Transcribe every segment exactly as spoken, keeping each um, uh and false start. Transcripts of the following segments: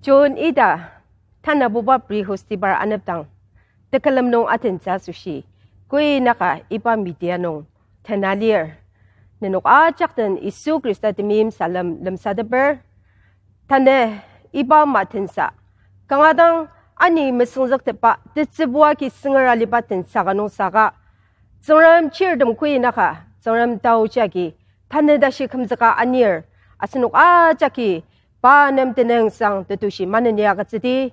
June ita, tanabuba pre-hostibar anepdang, tekülem nung atentsü asoshi, koinaka iba media nung tena lir. Nenok ajak den Yisu Khrista temeim salem lemsateper. Tanü iba matensa, kanga dang ani mesüngzüktepba tetsübu agi sünger aliba tensa ka nung saka, Tsüngrem chirtem koinaka, Tsüngrem taoji agi, tanü tashi kümzüka anir, asenok ajaki, pa nem tenüngsang tetushi maneni agütsüdi.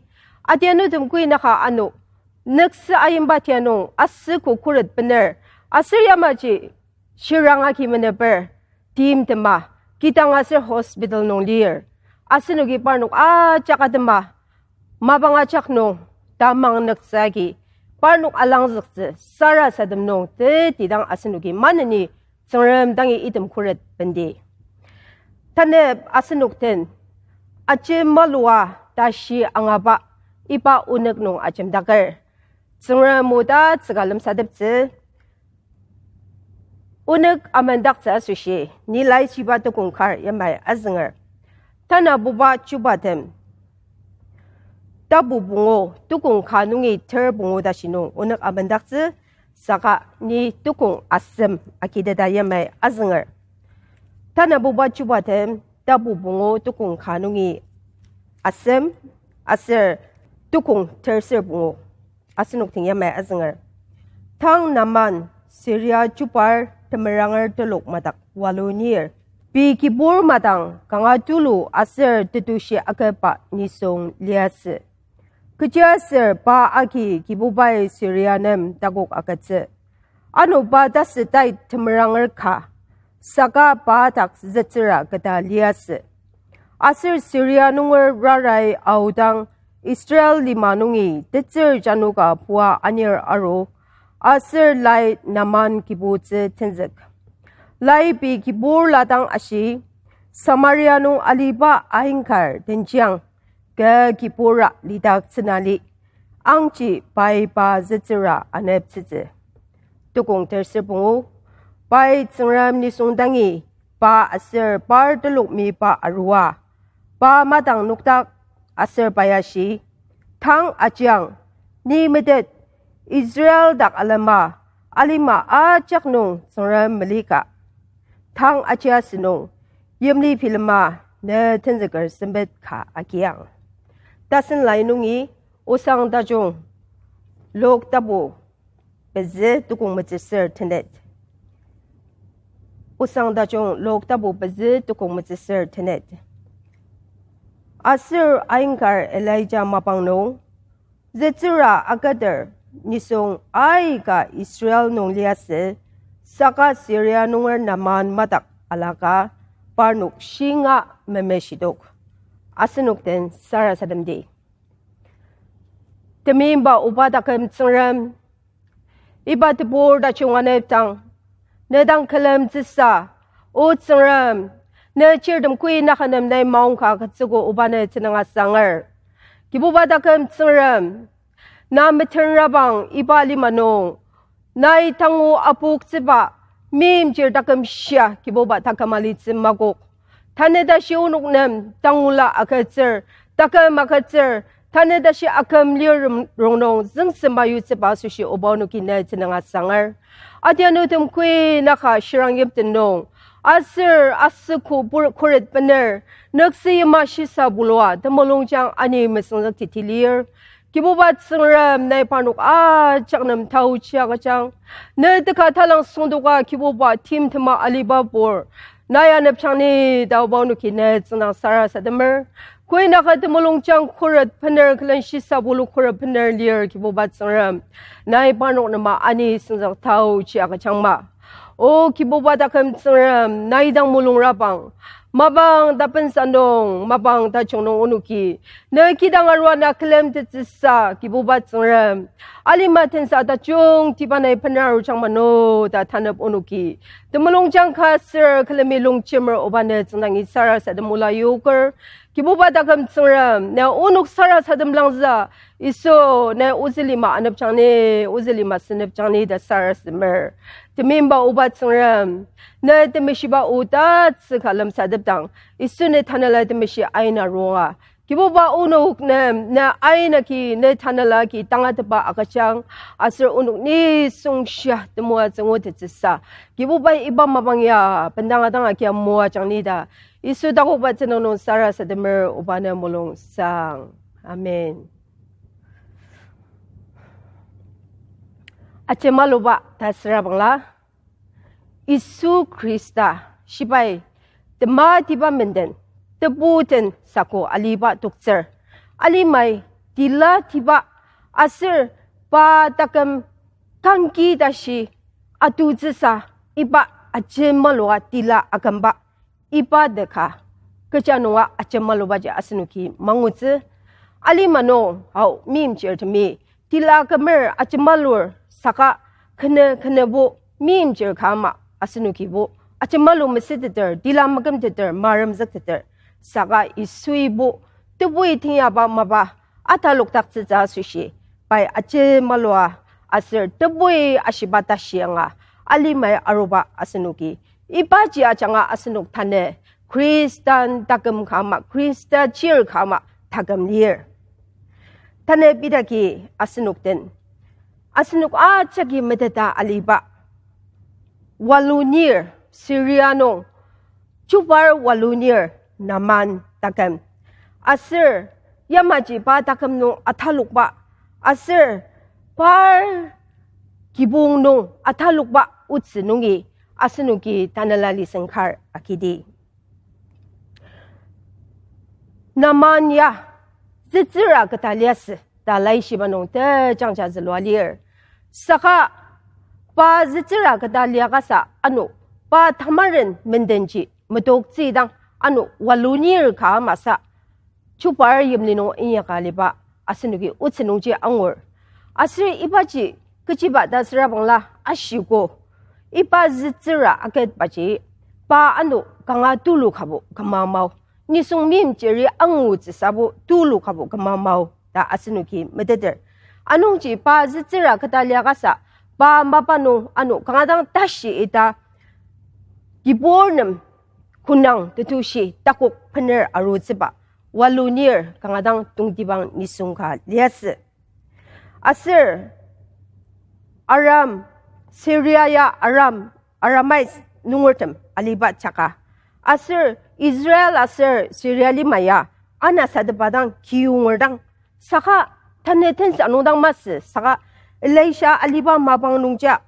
Adianutem koinaka ano, nüksü ayimba tia nung, asüko khuret bener, aser yamaji, shirang agi meneper, timtema, kidang aser hospital nung lir. Asenoki parnok ajak atema, mapang ajak nung, tamang nüktsü agi, parnok alangzüktsü, sarasadem nung, tetidang asenoki maneni, Tsüngrem dangi item khuret bendi. Tanep asenok den, aji malua tashi angaba, iba onük nung ajemdaker. Tsüngrem o tatsüka lemsateptsü, onük amendaktsü asoshi, ni laishiba tukong kar yamai azünger. Tanabuba chubatem, tapu pungu, tukong ka nungi ter pungu tashi nung onük amendaktsü, saka ni tukong asem agiteta yamai azünger. Tanabuba chubatem, tapu pungu, tukong ka nungi asem, aser tukong terser pungu. Asenok den yamai azünger. Tang Naman Syria chubar temeranger telok madak walu nir, pei kibur madang kanga tulu aser tetushi akaba nisung liasü. Kechiaser pa agi Kibubai Syria nem takok agütsü. Ano pa tasü tai temeranger ka, saka pa dak zütsüra keta liasü. Aser Syria nunger rarai aodang Israel lima nungi tetsür janoka pua anir aru, aser lai Naman kibutsü tenzük. Lai pei kibur ladang ashi, Samaria nung aliba ainkar tenjiang, kü kibura lidaktsünali, angji pai pa zütsüra aneptsütsü. Tukong terser pungu, pai Tsüngrem nisung dangi pa aser par telok miba arua, pa madang nokdak aser pai ashi, tang ajiang, ni metet, Israel dak alema, alima ajak nung Tsüngrem melika. Tang ajiasü nung, yimli bilema ne tenzüker sempet ka agiang. Tasen lai nungi, Osang Tajung, Lok tapu pezü tukong metsüsür tenet. Osang Tajung Lok tapu pezü tukong metsüsür tenet. Aser ainkar Elijah mapang nung, zütsüra aketer nisung aika Israel nung liasü, saka Syria nunger Naman madak alaka parnok shinga memeshidok. Asenok den sarasademdi. Temeiba oba taküm Tsüngrem, iba tebur tajung anepdang, ne dang külemtsüsa, O Tsüngrem, ne chirtem koinaka nem nai maongka agütsüogo oba ne tenüng asanger. Kibuba taküm Tsüngrem, na metenrabang iba lima nung, nai tangu apoktsüba, meimchir taküm shia Kibuba taküm alitsü makok. Tanü tashi onok nem tangula agütsür, taküm agütsür, tanü tashi aküm lir rongnung züngsema yutsüba asoshi oba onoki ne tenüng asanger. Adianutem koinaka shirang yipten nung, aser asüko pur-, khuret bener, nüksü yima shisa bulua, temulungjang ani mesüngzük titi lir. Kibuba Tsüngrem nai parnok ajak nem taochi agüjang. Ne teka talang süngdoka Kibuba timtema aliba pur, nai anepjang ni ta oba onoki ne tsüngdang sarasademer. Koinaka temulungjang khuret bener külen shisa bulu khuret bener lir Kibuba Tsüngrem. Nai parnok nema ani süngzük taochi agüjangma. O Kibuba taküm Tsüngrem, nai dang mulungrabang, mapang tapensa nung, mapang tajung nung onoki ne kidang arua na külemtettsüsa Kibuba Tsüngrem, alima tensa tajungtiba nai bener arujang mano ta tanep onoki temulungjang ka sür külemi longjemer oba ne tsüngdangi sarasadem ola yoker. Kibuba taküm Tsüngrem, ne onok sarasadem langzü, Yisu, ne ozü lima anepjang ni, ozü lima senepjang ni ta sarasademer. Temeiba oba Tsüngrem, ne temeshiba o tatsüka lemsatepdang, Yisu ne tanela temeshi aina ronga, Kibuba, onok nem, ne aina ki, ne tanela ki, tangatetba agüjang, aser onok nisung shia temoatsü ngutettsüsa. Kibuba, iba mapang ya, bendanga dang agia moajang ni ta. Yisu takokba tenüng nung sarasademer oba ne mulungsang. Amen. Ajemaluba ta süra bangla. Yisu Khrista shibai tematiba menden, tebuten sako aliba toktsür. Alimai tila tiba aser pa taküm kangki tashi atutsüsa iba ajemalua tila akümba. Iba deka, kecha nunga ajemalubaji asenoki mangutsü. Alima nung, ao, meimchirtemi, tila kümer ajemalur, saka kene, kenebo, meimchir ka ama, asenokibo, ajemalu mesüteter, tila makümteter, maremzükteter, saka Yisuibo, tebui teinyaba mapa, atalokdaktsütsü asoshi, pai ajemalua, aser tebui ashiba tashi anga, alimai aruba asenoki, ibaji ajanga asenok tanü Khristan taküm ka ama, Khrista chir ka ama taküm lir. Tanü pidaki asenok den. Asenok ajaki meteta aliba. Walunir Syria nung, chubar walunir Naman taküm. Aser yamaji pa taküm nung atalokba. Aser par kibong nung atalokba otsü nungi asenoki tanela lisenkar agidi. Naman ya zütsüra keta liasü ta laishiba nung tejangja zülua lir. Saka pa zütsüra keta liakasa ano pa tamaren mendenji metoktsü dang ano walunir ka amasa chubar yimli nung inyaka aliba asenoki otsü nungji angur. Aser ibaji kechiba ta süra bangla ashiko. Iba zütsüra aketbaji pa ano kanga tulu kabo kümamao. Nisung meimchiri angutsüsabo tulu kabo kümamao ta asenoki meteter. Anungji pa zütsüra keta liakasa pa mapa nung ano kanga dang tashi ita kibur nem kunang tetushi takok bener arutsüba. Walunir kanga dang tongtibang nisung ka liasü. Aser Aram, Syria ya Aram, Aramai nungertem aliba jaka. Aser Israel aser Syria lima ya anasatepa dang kiyunger dang saka tanü tensa nung dang masü, saka Elisha aliba mapang nungja,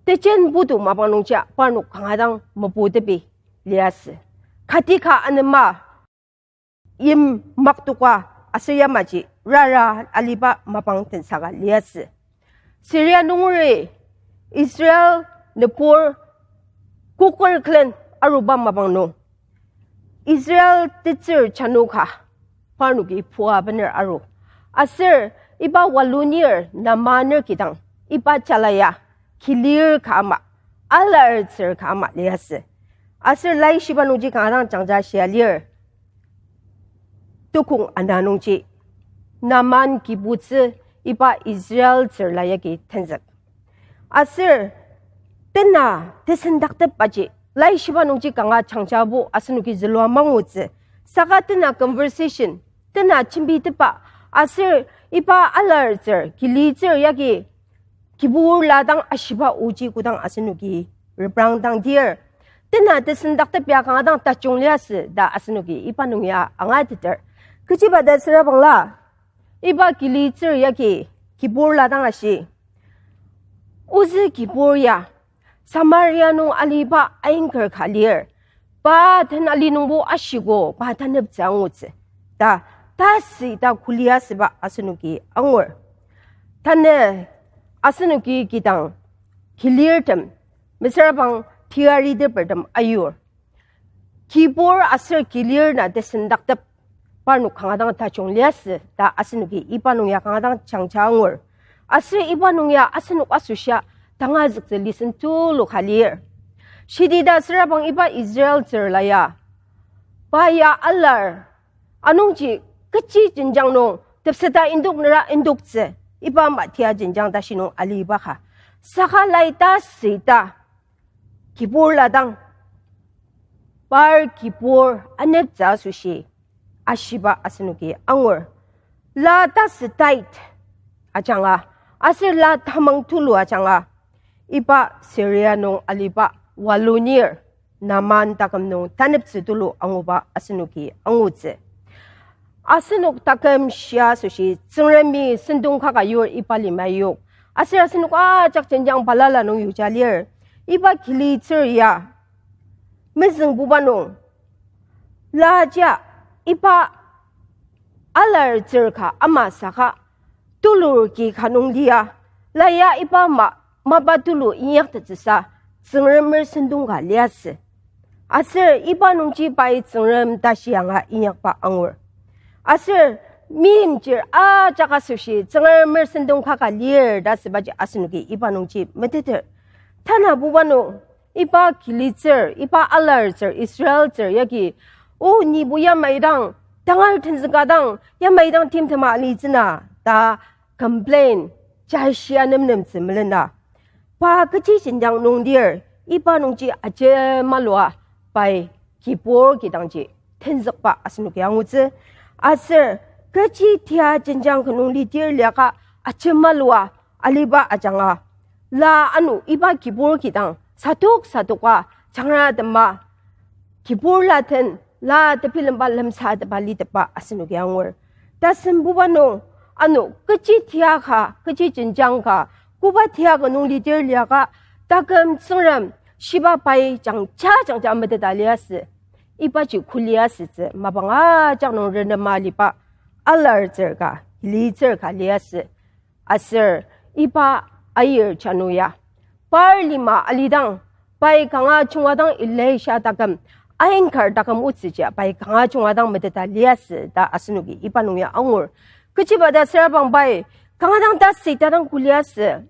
tejen putu mapang nungja, parnok kanga dang meputepi liasü. Katika anema yim maktoka aser yamaji rara aliba mapang tensaka liasü. Syria nungeri Israel nübur koker külen aruba mapang nung Israel tetsür januka parnoki pua bener aru. Aser iba walunir Namaner kidang iba jalaya kilir ka ama, alartsür ka ama liasü. Aser laishiba nungji kanga dang jangja shia lir. Tukong ana nungji Naman kibutsü iba Israel tsürla yagi tenzük. Aser tena tesendaktep aji, laishiba nungji kanga changjabo asenoki zülua mangutsü. Saka tena conversation, tena jembitepa, aser iba alartsür, kilitsür yagi kibur la dang ashiba oji kodang asenoki reprang dang dir. Tena tesendaktep ya kanga dang tajung liasü ta asenoki iba nung ya angateter. Kechiba ta süra bangla, iba kilitsür yagi kibur la dang ashi. Ozü kibur ya Samaria nung aliba ainker ka lir. Pa den ali nungbo ashiko, pa taneptsü angutsü ta, tasü ta kulia süba asenoki angur. Tanü asenoki kidang kilirtem, mesüra bang teyari tepertem ayur. Kibur aser kilir na tesendaktep parnok kanga dang tajung liasü ta asenoki iba nung ya kanga dang jangja angur. Aser iba nung ya asenok asoshia tangazüktsü listen tulu ka lir. Shidi ta süra bang iba Israel tsürla ya, pa ya alar, anungji kechi jenjang nung tepseta indok nera indoktsü, iba matia jenjang tashi nung aliba ka. Saka lai tasü ta kibur la dang, par kibur aneptsü asoshi ashiba asenoki angur. La tasü tait ajanga, aser la tamang tulu ajanga, iba Syria nung aliba walunir Naaman taküm nung taneptsü tulu anguba asenoki angutsü. Asenok taküm shia asoshi Tsüngremi sentong kaka yur iba lima yok. Aser asenok ajak jenjang balala nung yuja lir. Iba kilitsür ya mezüngbuba nung, laja iba alartsür ka ama saka tulur ki ka nung lia, la ya iba ma, mapa tulu inyaktettsüsa Tsüngremer sentong ka liasü. Aser iba nungji pai Tsüngrem tashi anga inyakba angur. Aser meimchir ajak asoshi Tsüngremer sentong kaka lir ta asübaji asenoki iba nungji meteter. Tanabuba nung, iba kilitsür, iba alartsür, Israeltsür yagi, o, nibo yamai dang, tangar tenzüka dang, yamai dang timtema alitsüna, ta complain, jashia nemnemtsü melena. Pa kechi jenjang nung lir, iba nungji ajemalua, pai kibur kidangji tenzükba asenoki angutsü. Aser kechi tia jenjang ka nung lidir liaka ajemalua aliba ajanga, la ano iba kibur kidang satok satoka jangra tema kibur la den la tebilemba lemsatepba litepba asenoki angur. Tasembuba nung, ano kechi tia ka, kechi jenjang ka, koba tia ka nung lidir liaka, taküm Tsüngrem shiba pai jangja jangja meteta liasü. Ibaji kuli asütsü mapang ajak nung renema aliba alartsür ka, kilitsür ka liasü. Aser iba ayir janu ya, par lima alidang, pai kanga junga dang Elisha taküm, ainkar taküm otsüji pai kanga junga dang meteta liasü ta asenoki iba nung ya angur. Kechiba ta sürabang pai kanga dang tasü ta dang kuli asü.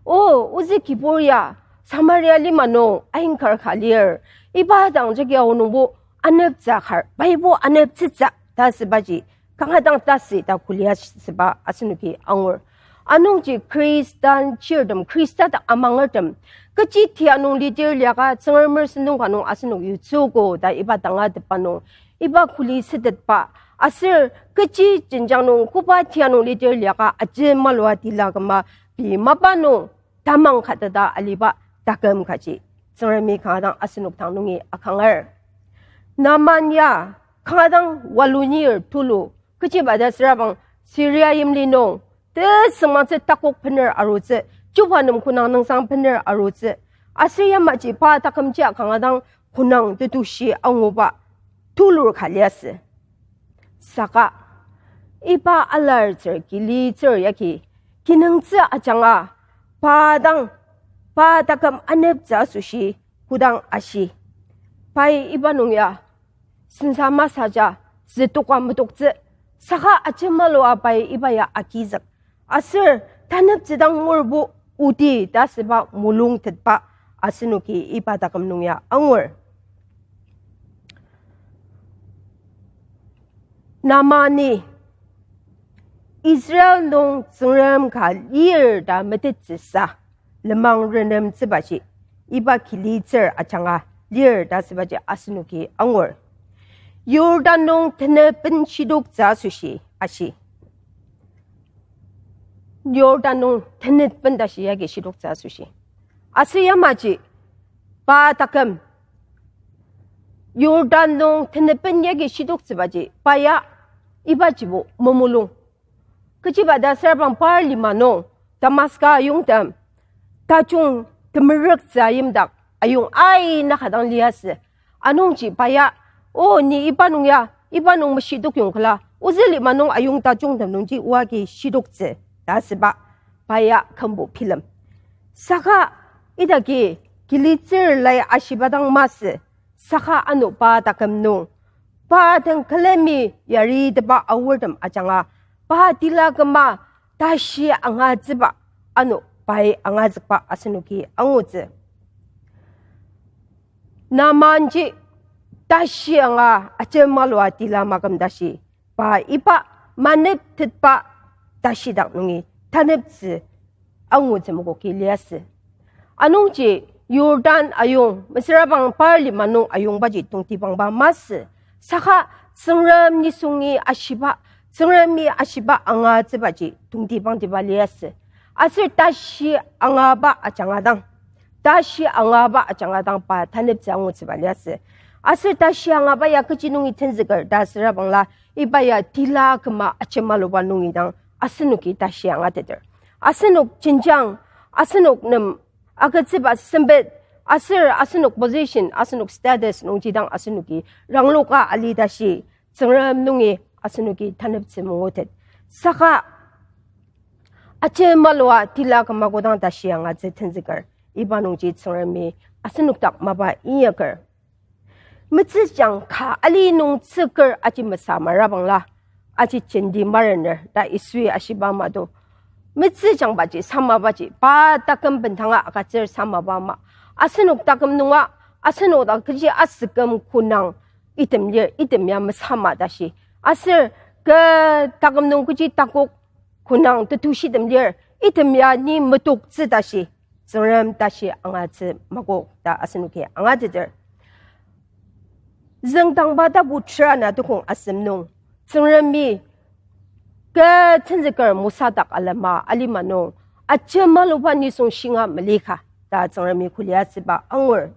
O, ozü kibur ya Samaria lima nung ainkar ka lir. Iba dang jagi aonungbo aneptsü kar, paibo aneptsütsü ta asübaji kanga dang tasü ta kuli asüba asenoki angur. Anungji Khristan chirtem, Khrista dak amangertem, kechi tia nung lidir liaka Tsüngremer sentong ka nung asenok yutsüogo ta iba tangatetba nung, iba kuli sütetba, aser kechi jenjang nung koba tia nung lidir liaka ajemalua tila küma pei mapa nung tamang kateta aliba taküm kaji Tsüngremi kanga dang asenok dang nungi akanger. Naaman ya kanga dang walunir tulu, kechiba ta sürabang Syria yimli nung tesüngmangtsü takok bener arutsü, chuba nem konang nüngsang bener arutsü, aser yamaji pa takümji kanga dang konang tetushi anguba tulur ka liasü. Saka iba alartsür kilitsür yagi kinungtsü ajanga pa dang, pa taküm aneptsü asoshi kodang ashi, pai iba nung ya sensa masaja zütoka metoktsü, saka ajemalua pai iba ya agizük. Aser taneptsü dang ngurbo oti ta asüba mulung tetba asenoki iba taküm nung ya angur. Naamani Israel nung Tsüngrem ka lir ta metettsüsa lenmang renemtsübaji iba kilitsür ajanga lir ta asübaji asenoki angur. Jordan nung tenepen shidoktsü asoshi ashi. Jordan nung tenepen tashi yagi shidoktsü asoshi. Aser yamaji pa taküm Jordan nung tenepen yagi shidoktsübaji pa ya ibajibo memulung. Kechiba ta sürabang par lima nung Damaska ayongtem tajung temerüktsü ayimdak ayong aina ka dang liasü. Anungji pa ya, o, ni iba nung ya, iba nung meshidok yongkela, ozü lima nung ayong tajungtem nungji oa agi shidoktsü ta asüba pa ya kümbo bilem. Saka idaki kilitsür lai ashiba dang masü, saka ano pa taküm nung, pa den külemi yaritepa aortem ajanga, pa tila küma tashi angatsüba ano pai angazükba asenoki angutsü. Naamanji tashi anga ajemalua tila maküm tashi, pa iba maneptetba tashidak nungi taneptsü angutsü mokoki liasü. Anungji Jordan ayong, mesüra bang par lima nung ayongbaji tongtibangba masü, saka Tsüngrem nisungi ashiba, Tsüngremi ashiba angatsübaji tongtibangtiba liasü. Aser tashi angaba ajanga dang, tashi angaba ajanga dang pa taneptsü angutsüba liasü. Aser tashi angaba ya kechi nungi tenzüker ta asürabangla, iba ya tila küma ajemaluba nungi dang asenoki tashi angateter. Asenok jenjang, asenok nem agütsüba sempet, aser asenok position, asenok status nungji dang asenoki rangloka ali tashi, Tsüngrem nungi asenoki taneptsü mangutet. Saka ajemalua tila küma kodang tashi angatsü tenzüker, iba nungji Tsüngremi asenok dak mapa inyaker. Metsüjang ka ali nung tsüker aji mesama rabangla, aji jenti marener ta Yisui ashiba ama do. Metsüjangbaji, samabaji, pa taküm bendanga agütsür samaba ama. Asenok taküm nunga, asenok dak kechi asüküm konang item lir, item ya mesama tashi. Aser kü taküm nung kechi takok konang tetushitem lir, item ya ni metoktsü tashi. Tsüngrem tashi angatsü makok ta asenoki angateter. Züngdangba tapu tera ana tukong asem nung, Tsüngremi kü tenzüker Mosa dak alema alima nung, ajemaluba nisung shinga melika ta Tsüngremi kuliasüba angur.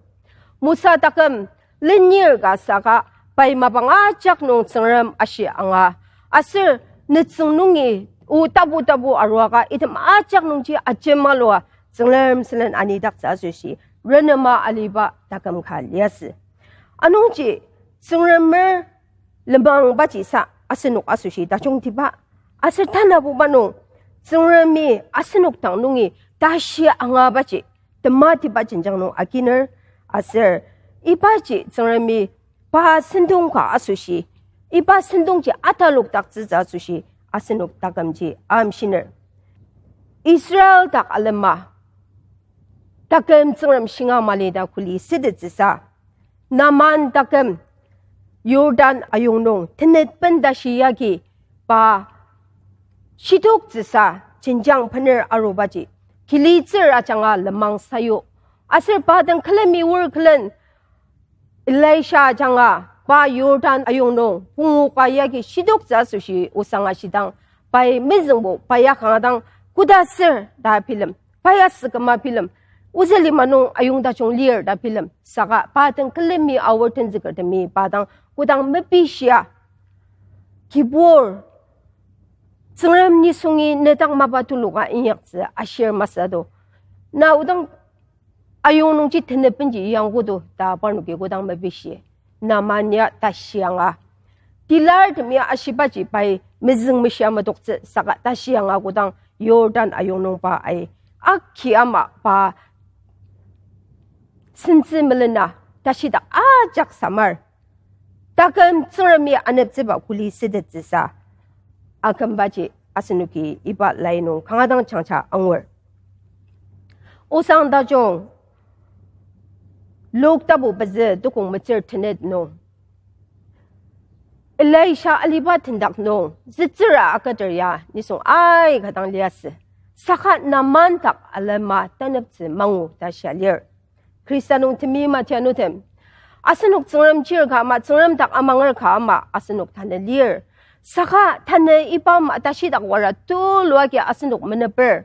Mosa taküm lenir ka saka pai mapang ajak nung Tsüngrem ashi anga, aser nütsüng nungi o tapu tapu aruaka item ajak nungji ajemalua Tsüngrem sülen anidaktsü asoshi renema aliba taküm ka liasü. Anungji Tsüngremer lenmangbaji sa asenok asoshi tajungtiba. Aser tanabuba nung Tsüngremi asenok dang nungi tashi angabaji tematiba jenjang nung aginer. Aser ibaji Tsüngremi pa sentong ka asoshi, iba sentongji atalokdaktsütsü asoshi asenok takümji amshiner. Israel dak alema taküm Tsüngrem shinga mali ta kuli sütettsüsa, Naaman taküm Jordan ayong nung tenet benda shi yagi pa shidoktsüsa jenjang bener arubaji, kilitsür ajanga lenmang sayu. Aser pa den külemi oar külen Elisha ajanga pa Jordan ayong nung pungu ka yagi shidoktsü asoshi osang ashidang, pai mezüngbo pa ya kanga dang, koda sür ta bilem, pa ya süküma bilem, ozü lima nung ayong tajung lir ta bilem, saka pa den külemi aor tenzükertemi pa dang kodang mepishia, Kibur, Tsüngrem nisungi ne dang mapa tuluka inyaktsü ashir masü do. Na odang ayong nungji tenet benji yangkodo ta parnoki kodang mepishi. Naaman ya tashi anga, tilartemi ashibaji pai mezüng meshia metoktsü saka tashi anga kodang Jordan ayong nung pa ai aki ama pa sentsü melena tashidak ajak samar. Taküm Tsüngremi aneptsüba kuli sütettsüsa akümbaji asenoki iba lai nung kanga dang jangja angur. Osang tajung, Luk tapu pezü tukong metsür tenet nung, Elisha aliba tendak nung zütsüra aketer ya nisung aika dang liasü. Saka Naaman dak alema taneptsü mangu ta shia lir. Khrista nung temeim atianutem, asenok Tsüngrem chir ka ama, Tsüngrem dak amanger ka ama asenok tanü lir. Saka tanü iba ama tashidak wara tulu agi asenok meneper.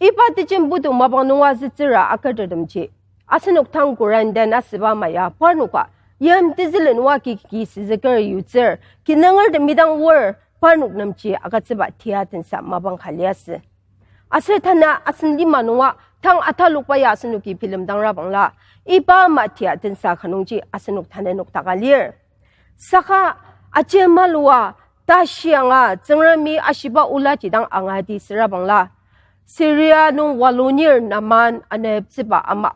Iba tejen putu mapang nunga zütsüra akertetemji, asenok tang Korintan asüba ama ya parnoka yim tezülen oa ki ki süzüker yutsür, kinungertemi dang oar parnok nemji agütsüba tia tensa mapang ka liasü. Aser tanü asen lima nunga tang atalokba ya asenoki bilemdangra bangla, iba ama tia tensa ka nungji asenok tanü nokdaka lir. Saka ajemalua tashi anga Tsüngremi ashiba olaji dang angati süra bangla, Syria nung walunir Naaman aneptsüba ama,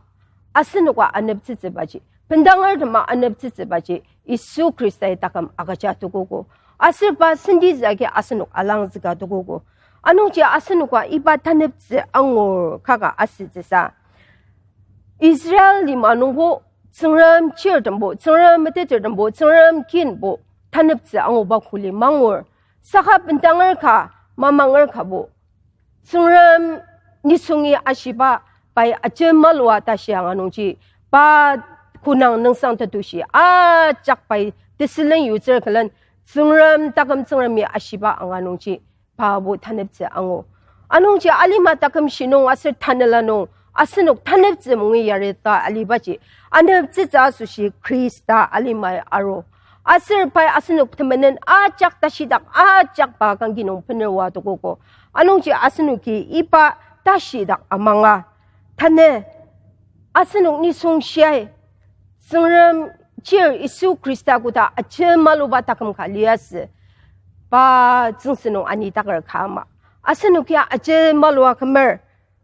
asenoka aneptsütsübaji, bendangertema aneptsütsübaji Yisu Khrista taküm agüja tukogo. Aser pa senditsü agi asenok alangzüka tukogo. Anungji asenoka iba taneptsü angur kaka asütsüsa, Israel lima nungbo Tsüngrem chirtembo, Tsüngrem metetertembo, Tsüngrem kinbo taneptsü anguba kuli mangur. Saka bendanger ka, mamanger kabo, Tsüngrem nisungi ashiba pai ajemalua tashi anga nungji, pa kunang nüngsang tetushi ajak pai tesülen yutsür külen, Tsüngrem taküm Tsüngremi ashiba anga nungji, pabo taneptsü angu. Anungji alima taküm shinung aser tanela nung, asenok taneptsü mungi yarita alibaji, aneptsütsü asoshi Khrista alimai aru. Aser pai asenok temenen ajak tashidak ajak pa kangki nung benerwa tokogo. Anungji asenoki iba tashidak amanga. Tanü asenok nisung shiai, Tsüngrem chir Yisu Khrista koda ajemaluba taküm ka liasü. Pa tsüngsü nung anidaker ka ama. Asenokia ajemalua kümer,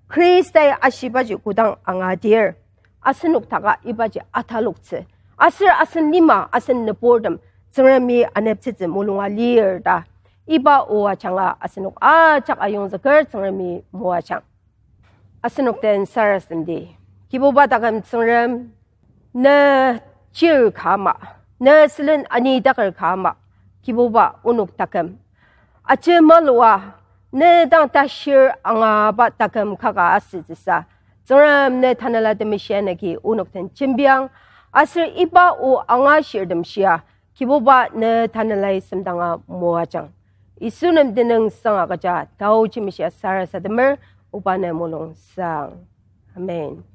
Khristai ashibaji kodang angadir, asenok taka ibaji ataloktsü. Aser asen lima, asen nüburtem, Tsüngremi aneptsütsü mulunga lir ta. Iba o ajanga asenok ajak ayongzüker Tsüngremi moajang. Asenok den sarasademdi. Kibuba taküm Tsüngrem, ne chir ka ama, ne sülen anidaker ka ama, Kibuba onok taküm ajemalua, ne dang tashir angaba taküm kaka asütsüsa, Tsüngrem ne Tanela Temeshi nagi onok den jembiang, aser iba o angashirtem shia, Kibuba ne Tanelai semdanga moajang. Yisu nem tenüng sanga kaja tao jemeshia sarasademer, oba ne mulung sang. Amen.